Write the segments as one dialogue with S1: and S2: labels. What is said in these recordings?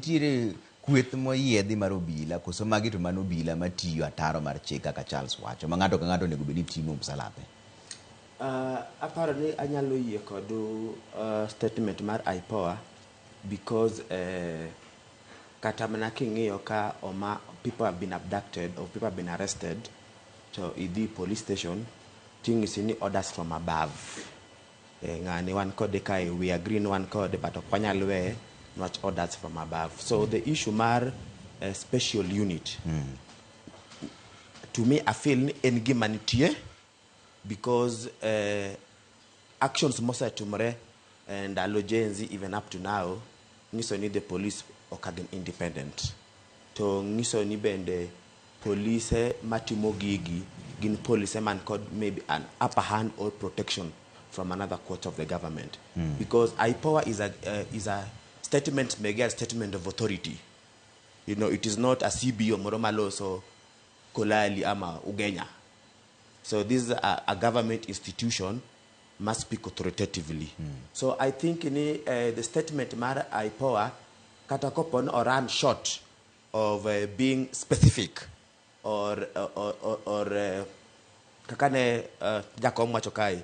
S1: Nitiere kweth moyiedhi mar obila koso magi to mano obila matiyo ataro mar chik kaka Charles wacho ma ng'ato ka ng'ato onego bed ni ting'o msalape.
S2: Aparo ni anyalo yie kod statement mar IPOA because kata mana king'iyo ka oma people have been abducted or people have been arrested, to idhi police station, ting'isi ni orders from above. Ng'ani wan kode kae, we agree ni wan kode, but ok wanyal weye niwach orders from above. So the issue mar special unit, to me I feel ni en gima nitie because actions mosetimore ndalo Gen Z even up to now nyiso ni the police ok gin independent, to nyiso ni bende polise matimo gigi gin polise man kod maybe an upper hand or protection from another quarter of the government, because IPOA is a statement mege, a statement of authority. It is not a CBO moro maloso Kolali ama Ugenya. So this is a government institution must speak authoritatively. So I think ni the statement mar IPOA, kata kopo ni oran short of being specific or kaka ne Jakom wacho kae,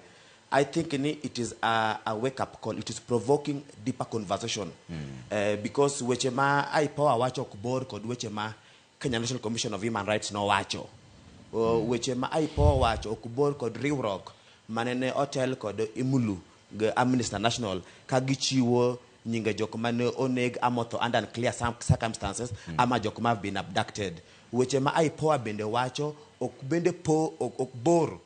S2: I think ni it is a wake up call. It is provoking deeper conversation because weche ma IPOA wacho ok bor kod weche ma Kenya National Commission of Human Rights nowacho. Weche ma IPOA wacho ok bor kod riwruok manene otel kod Imulu gi Amnesty International ka gichiwo nyinge jok mane oneg ama otho under unclear circumstances ama jok ma have been abducted. Weche ma IPOA bende wacho ok bende po ok bor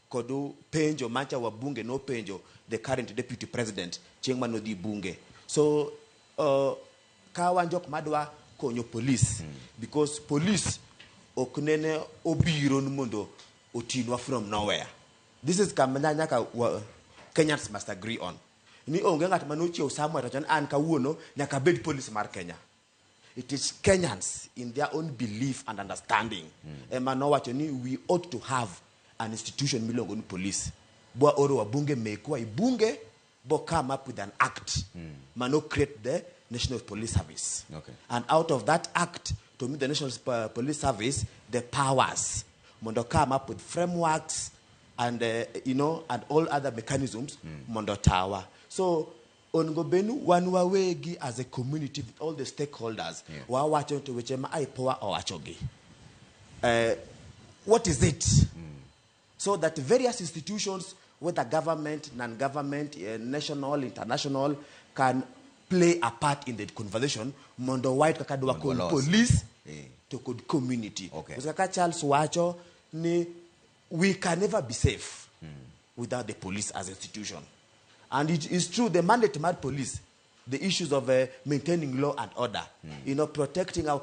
S2: kod penjo macha wabunge nopenjo the current deputy president chieng' manodhi bunge. So ka wan jok madwa konyo police, because police ok nene obiro ni mondo otinwa from nowhere. This is kama nyaka Kenyans must agree on ni onge ng'at manochiew somewhere to wacho ni an kawuono nyaka bed police mar Kenya. It is Kenyans in their own belief and understanding ema nowacho ni we ought to have an institution miluongo ni police, bwa oro wabunge mekwa i bunge bo come up with an act mano create the National Police Service. And out of that act, to me, the National Police Service the powers mondo come up with frameworks and and all other mechanisms mondo tawa. So onego bed ni wan wawegi as a community with all the stakeholders wawacho to weche ma IPOA owachogi, what is it, so that various institutions, whether government, non-government, national, international, can play a part in the conversation mondo wayud kaka dwa
S1: Mondo
S2: kod
S1: walos.
S2: police to kod community. Because kaka Charles wacho ni we can never be safe without the police as institution, and it is true, the mandate mar police, the issues of maintaining law and order, protecting our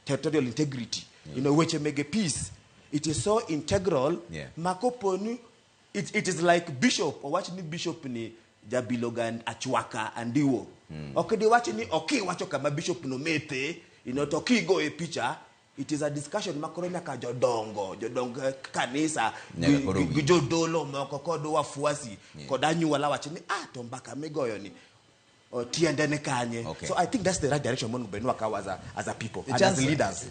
S2: territorial integrity, weche mege peace, it is so integral ma kopo ni it is like bishop owach ni bishop ni jabiloga achwaka andiwo, ok diwach ni okiwacho kama bishop no methe, to kigoye picha. It is a discussion ma koro nyaka jodongo, jodong kanisa
S1: Nyaka koro
S2: gi
S1: winj.
S2: Jodolo moko kod wafuasi kod anyuola wach ni ah, to mbaka migoyo ni tiende ni kanye. So I think that's the right direction monego bed ni wakawo as a people and as
S1: Charles,
S2: leaders.